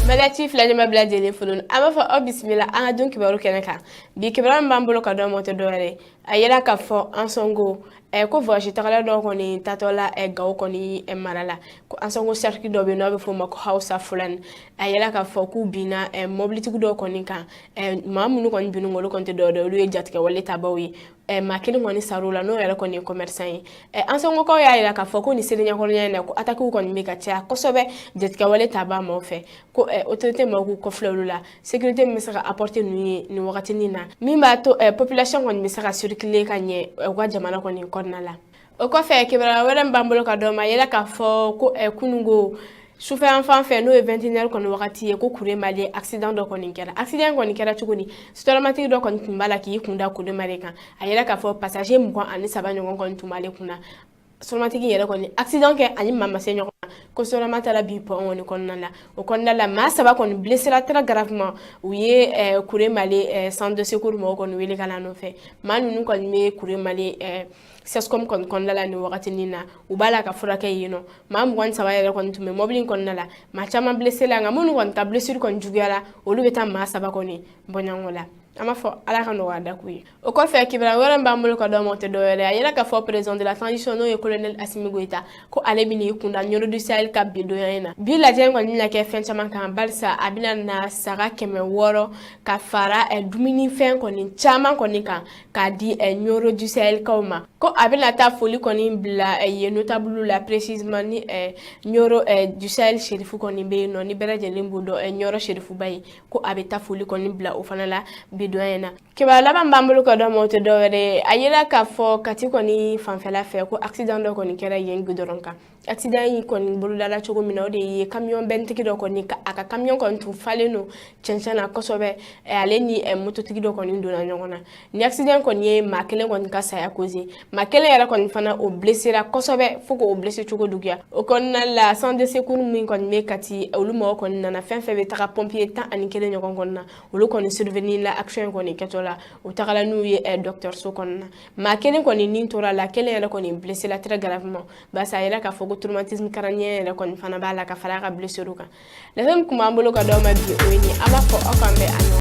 Mɛlɛti filɛ ɲɛma bila lajɛlen folo, an b'a fɔ aw bisimila an ka don kibaru kɛnɛ kan. Bi kibaru min b'an bolo ka dɔn mɔ tɛ dɔwɛrɛ ye, a yira k'a fɔ Ansongo ko voyage tagala dɔ kɔni tatɔ la Gawo kɔni mara la, ko Ansongo cercle dɔ bɛ yen n'o bɛ f'o ma ko Hausa Fulani. A yira k'a fɔ k'u binna mobilitigi dɔ kɔni kan. Maa minnu kɔni binna, olu kɔni tɛ dɔwɛrɛ ye, olu ye jatigɛwale tabaw ye. Maa kelen kɔni sar'u la, n'o yɛrɛ kɔni ye commerçant ye. Ansongokaw y'a yira k'a fɔ ko nin seli ɲɛkɔrɔnya in na, ko attaques kɔni bɛ ka caya kosɛbɛ jatigɛwale tabaa maaw fɛ, ko autorité maaw k'u kɔfilɛ olu la, sécurité min bɛ se ka apporter ninnu ye nin wagatinin na, min b'a to population kɔni bɛ se ka circuler ka ɲɛ u ka jamana kɔni kɔnɔna la. O kɔfɛ, kibaruya wɛrɛ min b'an bolo ka dɔn ma yɛlɛ k'a fɔ ko kunungo sufɛ yan fan fɛ, n'o ye 21h kɔni wagati ye, ko Kuremale accident dɔ kɔni kɛra. Accident kɔni kɛra cogo di? Sotarama dɔ kɔni tun b'a la k'i kun da Kuremale kan. A yɛrɛ k'a fɔ passager 23 ɲɔgɔn kɔni tun b'ale kunna. Sotaramantigi yɛrɛ kɔni accident kɛ, ani maa ma se ɲɔgɔn ma, ko sotarama taara bin pont kɔni kɔnɔna la. O kɔnɔna la, maa saba kɔni blessera très gravement. U ye Kuremale centre de secours mɔgɔw kɔni wele ka na nɔfɛ. Maa ninnu kɔni bɛ Kuremale CSCOM kɔni kɔnɔna la nin wagatinin na, u b'a la ka furakɛ yen nɔ. Maa 23 yɛrɛ kɔni tun bɛ mobili in kɔnɔna la. Maa caman blessé la, nka minnu kɔni ka blessure kɔni juguyara, olu bɛ taa maa saba kɔni bɔɲɔgɔn la. An b'a fɔ Ala ka nɔgɔya da k'u ye. O kɔfɛ, kibaruya wɛrɛ min b'an bolo ka dɔn ma, o tɛ dɔwɛrɛ ye, a yira k'a fɔ président de la transition, n'o ye colonel Assimi Goïta, ko ale bɛn'i kunda Nioro du Sahel ka bi donya in na. Bi lajɛ in kɔni bɛna kɛ fɛn caman kan, barisa a bɛna na saga 600 ka fara dumunifɛn kɔni caman kɔni kan k'a di Nioro du Sahel kaw ma, ko a bɛna taa foli kɔni bila yen notable la, précisément ni Nioro du Sahel sherifu kɔni bɛ yen nɔ, ni bɛɛ lajɛlen b'o dɔn, Nioro sherifuba ye, ko a bɛ taa foli kɔni bila o fana la bi donya in na. Kibaruya laban b'an bolo ka dɔn ma, o tɛ dɔwɛrɛ ye, a yira k'a fɔ Kati kɔni fanfɛla fɛ, ko accident dɔ kɔni kɛra yen goudron kan. Accident in kɔni bolodala cogo min na, o de ye camion bɛntigi dɔ kɔni, a ka camion kɔni tun falen don cɛncɛn na kosɛbɛ, ale ni mototigi dɔ kɔni donna ɲɔgɔn na. Ni accident kɔni ye maa kelen kɔni ka saya cause, maa kelen yɛrɛ kɔni fana o blessera kosɛbɛ fo k'o blessé cogo juguya. O kɔnɔna la, centre de secours min kɔni bɛ Kati, olu mɔgɔ kɔni nana, fɛn fɛn bɛ taga pompier 11 ɲɔgɔn kɔni na, olu kɔni survenir la action in kɔni kɛtɔ la, u tagala n'u ye dɔgɔtɔrɔso kɔnɔna na. Maa kelen kɔni nin tora la, kelen yɛrɛ kɔni blessé la très gravement, barisa a yɛrɛ k'a fɔ ko traumatisme crânien yɛrɛ kɔni fana b'a la ka fara a ka blessure kan. Lɛfɛn min tun b'an bolo ka d'aw ma bi, o ye nin. An b'a fɔ aw k'an bɛn a ɲɔgɔn.